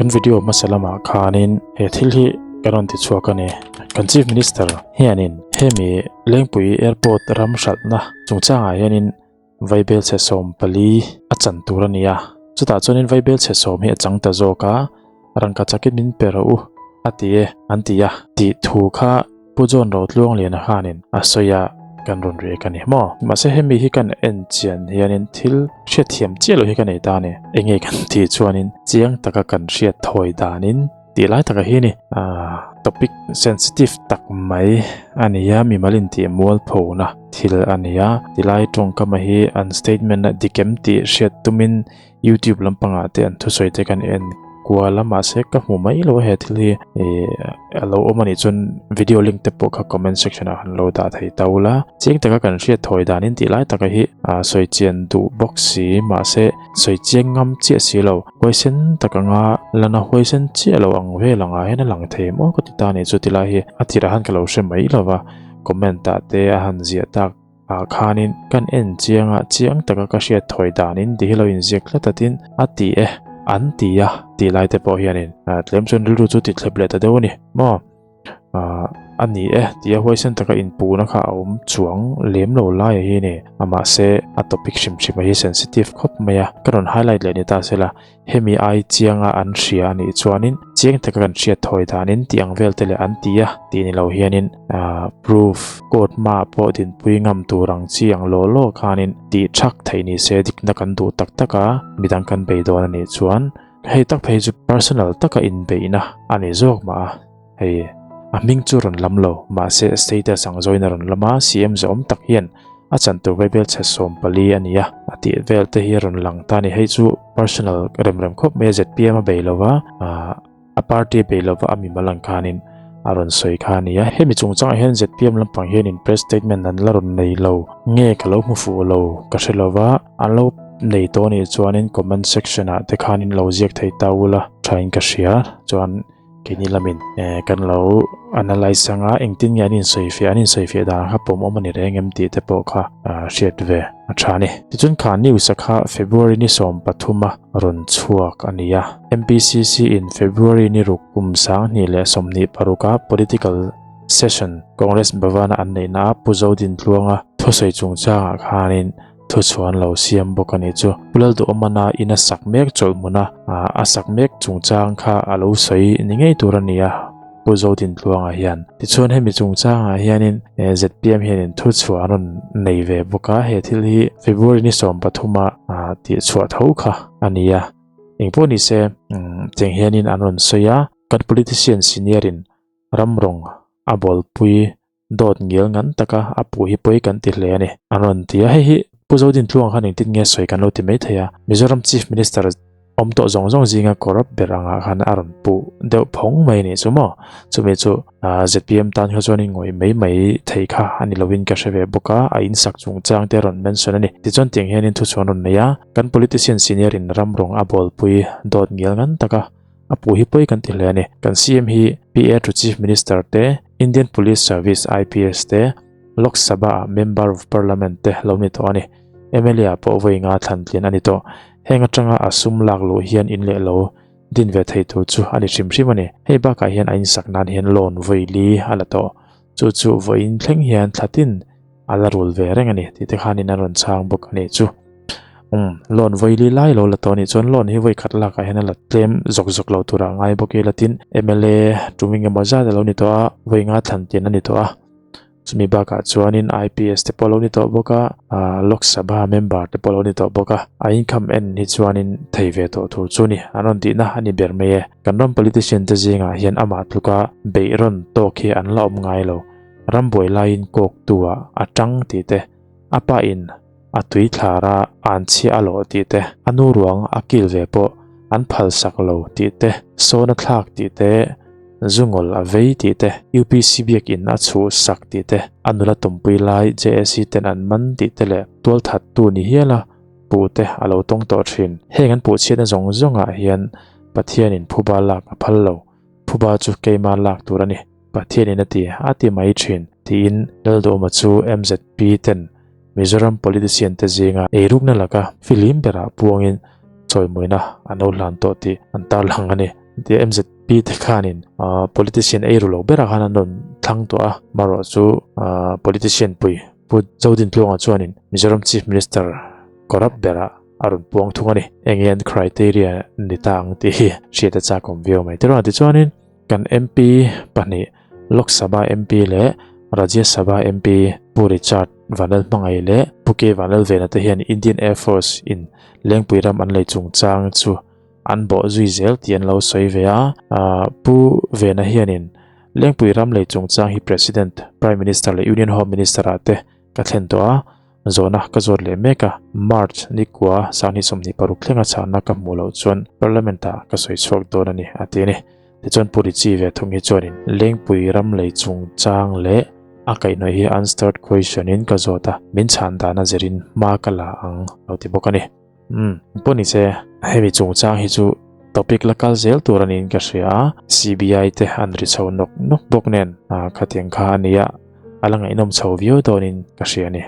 Kan video hmasa lamah khanin he thil hi kan rawn ti chhuak a ni. Kan Chief Minister hianin hemi Lengpui Airport ram hralhna chungchangah hianin Vaibelchhe 14 a chan tur a ni a. Chutah chuanin Vaibelchhe 10 hi a chang ta zawk a, rangka chakin min pe rawh u a ti e an ti a. Tih thu kha Pu John Rotluangliana khanin a sawi a, kan rawn riak a ni maw? Mahse hemi hi kan en chian hianin thil hriatthiam chiah loh hi ka nei ta a ni. Enge kan tih chuanin chiang taka kan hriat thawi danin tih lai taka hi a ni. Topic sensitive tak mai a ni a, mimal intih mualphona thil a ni a. Tilai tawngkama hi an statement a dik em tih hriat tumin YouTube lampangah te an thusawi te kan en kual a mahse ka hmu mai lo a he thil hi ih a lo awm a nih chuan video link te pawh kha comment section ah han lo dah thei ta ula chiang taka kan hriat thawi danin tih lai taka hi ah sawi chian duh bawk si mahse sawi chiang ngam chiah si lo huaisen tak anga lana huaisen chiah lo ang vel angah hian a lang thei maw ka ti ta a nih chu tilai hi a tirah han ka lo hre mai lo va comment ah te a han ziah tak. Ah khanin kan en chiang a, chiang taka ka hriat thawi danin ti hi lo inziak tlat a tin a ti e, an ti a tih lai te pawh hianin tlem chuan rilru chu ti thlep leh ta deuh a ni maw? Ah a ni e tia huaisen taka inpuhna kha a awm chuang lem lo lai a hi a ni a mahse a topic hrim hrim a hi sensitive khawp mai a, ka rawn highlight leh ni ta se la. Hemi ai chianga an hria a nih chuanin chiang taka kan hriat thawi danin tih ang vel te leh an ti a tih ni lo hianin proof court hmaah pawh dinpui ngam tur ang chi ang law law khanin tih thak theih ni se dikna kan duh tak tak a midang kan bei dawn a nih chuan hei tak phei chu personal taka inbeihna a ni zawk mah a hei a hming chu rawn lam lo mahse status ang zawin a rawn lam a CM zawm tak hian A chan tur Bible chhe 14 a ni a, a tih vel te hi a rawn lang ta a ni. Hei chu personal rem rem khawp mai a, ZPM a bei lova, a party a bei lova a mimal ang khanin a rawn sawi kha a ni a. Hemi chungchangah hian ZPM lampang hianin press statement an la rawn nei lo nge ka lo hmu fuh lo ka hre lova, an lo nei tawh a nih chuanin comment section ah te khanin lo ziak thei ta ula thain ka hria chuan. Keini lamin kan lo analyse anga engtin nge an insawifiah an insawifiah dan kha pawm awm a ni reng em tih te pawh kha hriat ve a tha a ni. Tichuan kha news a kha February ni 13 a rawn chhuak a ni a. MPCC in February ni ruk kum 2026 a political session Congress Bhavan a an neihna a Pu Zodintluanga thusawi chungchangah khanin Thuchhuan lo siam bawk a nih chu. Pu Lalduhawmana in a sak mek chawlhmuna a sak mek chungchang kha a lo sawi ni ngei tur a ni a, Pu Zodintluanga hian. Tichuan hemi chungchangah hianin zpm hianin thuchhuah an rawn nei ve bawk a, he thil hi February ni 13 a tihchhuah tho kha a ni a. Engpawh ni se, cheng hianin an rawn sawi a, kan politician senior in ram rawng a bawlpui Dawt ngial ngan taka a puh hi pawi kan ti hle a ni. An rawn ti a, hei hi Pu Zodintluanga khan engtin nge sawi kan lo ti mai thei a, Mizoram Chief Minister awm tawh zawng zawng zinga corrupt ber angah khan a rawn puh deuh phawng mai a nih chu maw? Chumi chu zpm tan kha chuan in ngawih mai mai thei kha a ni lovin ka hre ve bawk a, a insak chungchang te a rawn mention a ni. Tichuan tiang hianin thuchhuan rawn nei a, kan politician senior in ram rawng a bawlpui dawt ngial ngan taka A pu hi pawi kan ti hle a ni. Kan CM hi PA to Chief Minister te, Indian Police Service IPS te, Lok Sabha ah Member of Parliament te lo ni tawh a ni. MLA ah pawh vawi nga thlan tlin a ni tawh. Heng atanga a sum lak luh hian in leh lo din ve thei tur chu a ni hrim hrim a ni. Hei bakah hian a insak nan hian loan vawi li a la tawh. Chu chu vawiin thleng hian thlatin a la rul ve reng a ni tih te khanin a rawn chhang bawk a nih chu. Umm loan vawi li lai lo la tawh a nih chuan loan hi vawi khat lakah hian a la tlem zawk zawk lo turah a ngai bawk ila tin mla tum engemaw zat a lo ni tawh a vawi nga thlan tin a ni tawh a chumi bakah chuanin IPS te pawh a lo ni tawh bawk a ah Lok Sabha member te pawh a lo ni tawh bawk a a income en hi chuanin thei ve tawh tur chu a ni an rawn tihna a ni ber mai e kan ram politician te zingah hian amah tluka beih rawn tawk hi an la awm ngai lo. Rambuai laiin kawk tu ah a tang tih te, a pa in a tui thlar a an chhiah a lawh tih te, a nu ruang a kil ve pawh an phal sak lo tih te, sawn a thlak tih te, zungawl a vei tih te, UPC biakin a chhuh sak tih te, a nula tumpui lai JAC ten an man tih te leh tualthat tu ni hial a puh te a lo tawng tawh thin. Heng an puh chhiatna zawng zawng ah hian Pathianin phuba lak a phal lo. Phuba chu keima lak tur a ni. Pathianin a ti, a ti mai thin, tiin Lalduhawma chu MZP ten Mizoram politician te zinga eirukna laka filim berah puangin chawimawina an lo hlan tawh tih an tarlang a ni. Tia MZP te khanin politician ei ru lo berah khan an rawn thlang tawh a, marawh chu politician pui Pu Zodintluanga chuanin Mizoram Chief Minister corrupt berah a rawn puang thung a ni. Eng nge an criteria ni ta ang tih hi hriat a chak awm viau mai. Tiruah tichuanin kan MP pahnih Lok Sabha MP leh Rajya Sabha MP Pu Richard Vanlalhmangaih leh Pu K Vanlalvena te hian Indian Air Force in Lengpui ram an lei chungchang chu an bawh zui zel tih an lo sawi ve a. Pu Vena hianin Lengpui ram lei chungchang hi President, Prime Minister leh Union Home Minister ah te ka thlen tawh a, zawhna ka zawt leh mek a. March nikua sanghnih 26 thlenga chhahna ka hmuh loh chuan Parliament ah ka sawi chhuak dawn a ni, a ti a ni. Tichuan Pu Richie ve thung hi chuanin Lengpui ram lei chungchang leh a kaihhnawih hi unstarred question in ka zawt a, min chhan dan a zirin hma ka la ang lo ti bawk a ni. Umm, pawh ni se, hemi chungchang hi chu topic la kal zel tur a niin ka hria a, CBI te an ri chho nawk nawk bawk nen khatiang kha a nia, a la ngaihnawm chho viau dawnin ka hria a ni.